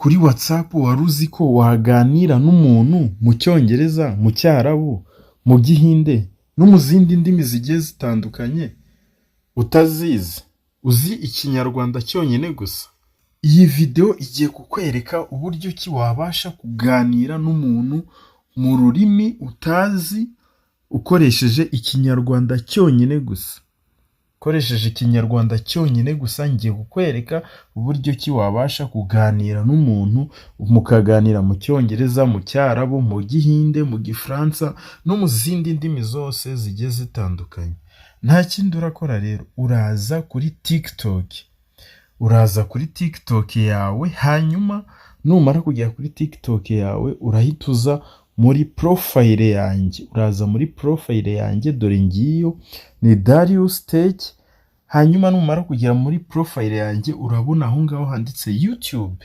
Kuri WhatsApp, wari uzi ko waganira n'umuntu mu Cyongereza, mu Cyarabu, mu Gihinde no mu zindi ndimi zigiye zitandukanye utazizi, uzi Ikinyarwanda cyonyine gusa? Iyi video igiye kukwereka uburyo ki wabasha kuganira n'umuntu mu rurimi utazi ukoresheje Ikinyarwanda cyonyine gusa. Ukoresheje Ikinyarwanda cyonyine gusa, ngiye kukwereka uburyo ki wabasha kuganira n'umuntu, mukaganira mu Cyongereza, mu Cyarabu, mu Gihinde, mu Gifaransa no mu zindi ndimi zose zigiye zitandukanye. Nta kindi urakora rero, uraza kuri TikTok. Uraza kuri TikTok yawe, hanyuma numara kugera kuri TikTok yawe urahita uza muri profile yanjye. Uraza muri profile yanjye, dore ngiyo, ni Darius Tech. Hanyuma numara kugera muri profile yanjye, urabona aho ngaho handitse YouTube.